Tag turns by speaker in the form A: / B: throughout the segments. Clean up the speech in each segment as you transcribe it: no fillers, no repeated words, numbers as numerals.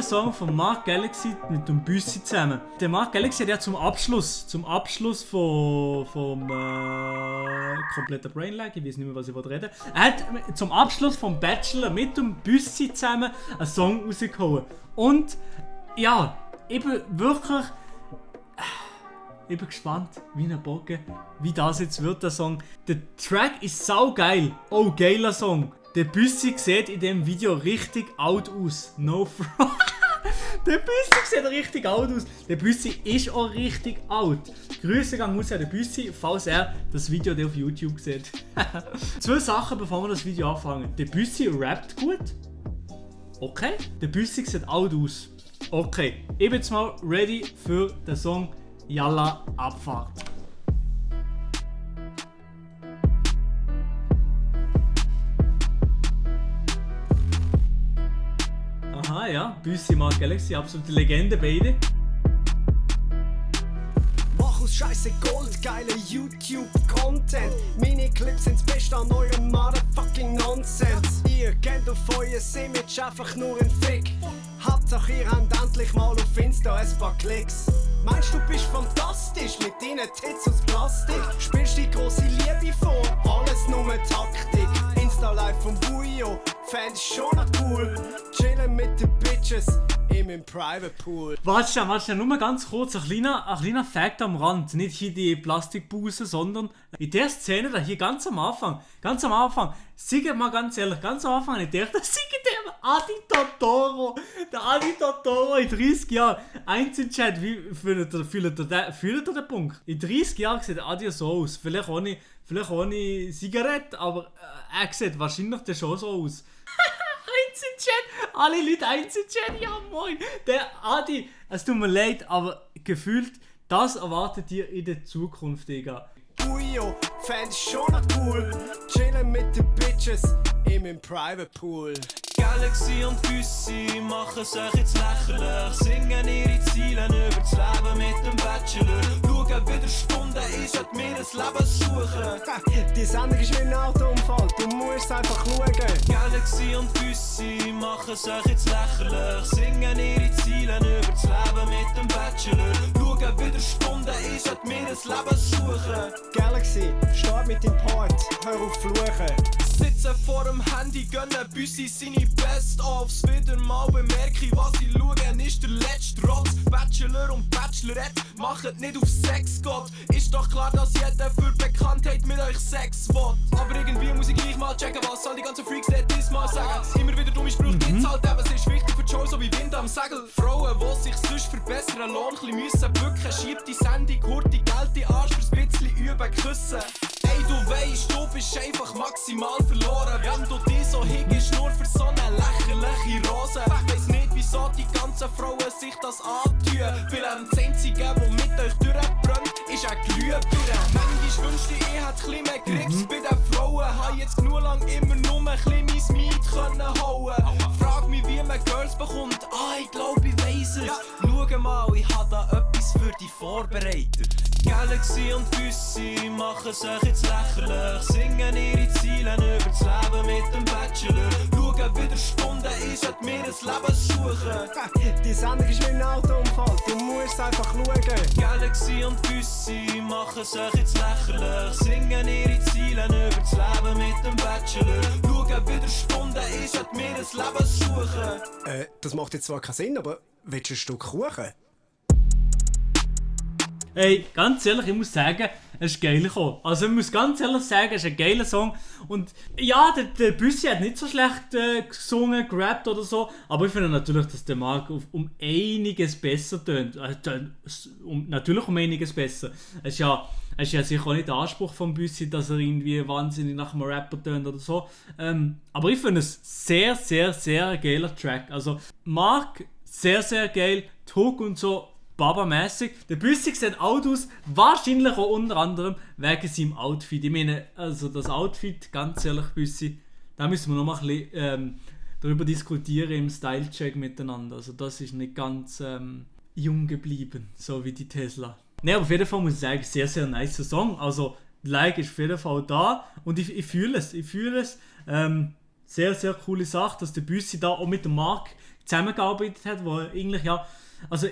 A: Song von Mark Galaxy mit dem Büssi zusammen. Der Mark Galaxy hat ja zum Abschluss vom kompletter Brainlag, ich weiß nicht mehr, was ich reden. Er hat zum Abschluss vom Bachelor mit dem Büssi zusammen einen Song rausgehauen. Und ja, ich bin wirklich gespannt, wie ein Bogen, wie das jetzt wird, der Song. Der Track ist saugeil. Oh, geiler Song. Der Büssi sieht in dem Video richtig alt aus. No front. Der Büssi sieht richtig alt aus. Der Büssi ist auch richtig alt. Grüße gehen raus an den Büssi, falls er das Video auf YouTube sieht. 2 Sachen, bevor wir das Video anfangen. Der Büssi rappt gut. Okay. Der Büssi sieht alt aus. Okay. Ich bin jetzt mal ready für den Song Yalla Abfahrt. Aha, ja, Büssi Mark Galaxy, absolute Legende, beide.
B: Mach aus Scheiße Gold, geile YouTube-Content. Mini-Clips sind's Beste an eurem motherfucking Nonsense. Ihr kennt auf euer Image einfach nur ein Fick. Hauptsache ihr habt endlich mal auf Insta ein paar Klicks. Meinst du bist fantastisch mit deinen Tits aus Plastik? Spielst die grosse Liebe vor, alles nur Taktik. Insta live vom Bujo, fänd ich schon noch cool. Chillen mit den Bitches in meinem Private Pool.
A: Warte, nur mal ganz kurz, ein kleiner Fact am Rand. Nicht hier die Plastikbusen, sondern in der Szene, da hier ganz am Anfang, sag mal ganz ehrlich, ganz am Anfang, ich dachte, das singt der Adi Totoro. Der Adi Totoro in 30 Jahren. Eins im Chat, wie fühlt ihr den Punkt? In 30 Jahren sieht Adi so aus. Vielleicht ohne Zigarette, aber er sieht wahrscheinlich schon so aus. Eins im Chat, alle Leute eins im Chat, ja moin. Der Adi, es tut mir leid, aber gefühlt, das erwartet ihr in der Zukunft, Digga.
B: Bujo, fänd ich schon noch cool. Chillen mit den Bitches in meinem Private Pool.
C: Galaxy und Büssi machen sich jetzt lächerlich. Singen ihre Ziele über das Leben mit dem Bachelor. Schauen, wie der Stunde ist, hat mir das Leben suchen.
B: Die Sendung ist wie ein Autounfall, du musst einfach schauen.
C: Galaxy und Büssi machen sich jetzt lächerlich. Singen ihre Ziele über das Leben mit dem Bachelor. Schauen, wie der Stunde ist, hat mir das Leben suchen.
B: Galaxy, start mit dem Part, hör auf fluchen.
C: Sitzen vor dem Handy, gönnen Büssi seine Best-ofs. Wieder mal bemerke, was ich schaue, ist der letzte Rotz. Bachelor und Bachelorette, machet nicht auf Sexgott. Ist doch klar, dass jeder für Bekanntheit mit euch Sex will. Aber irgendwie muss ich gleich mal checken, was all die ganzen Freaks diesmal sagen. Immer wieder dumme Sprüche gibt's halt eben, es ist wichtig für die Show, so wie Wind am Segel. Frauen, die sich sonst verbessern, Lohn chli müssen bücken. Schiebt die Sendung, hurt die Geld in Arsch fürs bisschen üben, küssen. Ey, du weisst, du bist einfach maximal verloren. Wenn du dich so hingst, nur für so eine lächerliche Rose. Ich weiss nicht, wieso die ganzen Frauen sich das antun. Weil das Einzige, das mit euch durchbrennt, ist eine Glühbirne. Manchmal wünschte ich hätte ein mehr Grips bei den Frauen. Hab jetzt genug lang immer nur ein bisschen mein Miet können hauen. Frag mich, wie man Girls bekommt. Ich glaub, ich weiss es. Schau mal, ich hab da etwas für dich vorbereitet. Galaxy und Büssi machen sich jetzt lächerlich. Singen ihre Ziele über das Leben mit dem Bachelor. Schauen, wie der Stunde ist, hat mir das Leben suchen.
B: Die Sendung ist wie ein Autounfall, du musst einfach schauen.
C: Galaxy und Büssi machen sich jetzt lächerlich. Singen ihre Ziele über das Leben mit dem Bachelor. Schauen, wie der Stunde ist, hat mir das Leben suchen.
B: Das macht jetzt zwar keinen Sinn, aber willst du ein Stück Kuchen?
A: Ey, ganz ehrlich, ich muss sagen, es ist geil gekommen. Also ich muss ganz ehrlich sagen, es ist ein geiler Song. Und ja, der Büssi hat nicht so schlecht gesungen, gerappt oder so. Aber ich finde natürlich, dass der Mark um einiges besser tönt. Natürlich um einiges besser. Es ist ja sicher auch nicht der Anspruch vom Büssi, dass er irgendwie wahnsinnig nach einem Rapper tönt oder so. Aber ich finde es sehr, sehr, sehr geiler Track. Also Mark, sehr, sehr geil. Hook und so, Baba-mässig. Der Büssi sieht alt aus, wahrscheinlich auch unter anderem wegen seinem Outfit. Ich meine, also das Outfit, ganz ehrlich, Büssi, da müssen wir noch mal ein bisschen darüber diskutieren im Style-Check miteinander. Also das ist nicht ganz jung geblieben, so wie die Tesla. Ne, aber auf jeden Fall muss ich sagen, sehr, sehr nice Song. Also, Like ist auf jeden Fall da und ich fühle es. Sehr, sehr coole Sache, dass der Büssi da auch mit dem Mark zusammengearbeitet hat, wo eigentlich ja, also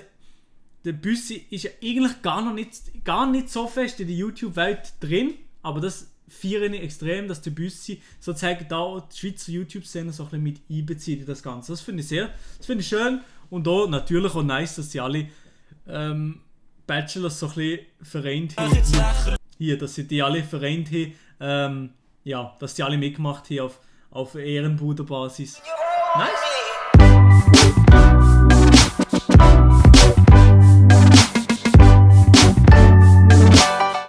A: der Büssi ist ja eigentlich gar nicht so fest in der YouTube-Welt drin, aber das feiere ich extrem, dass der Büssi sozusagen da die Schweizer YouTube-Szene so ein bisschen mit einbezieht in das Ganze. Das finde ich schön und auch natürlich auch nice, dass sie alle Bachelors so ein bisschen vereint haben. Hier, dass sie die alle vereint haben, ja, dass die alle mitgemacht haben auf Ehrenbruderbasis. Nice!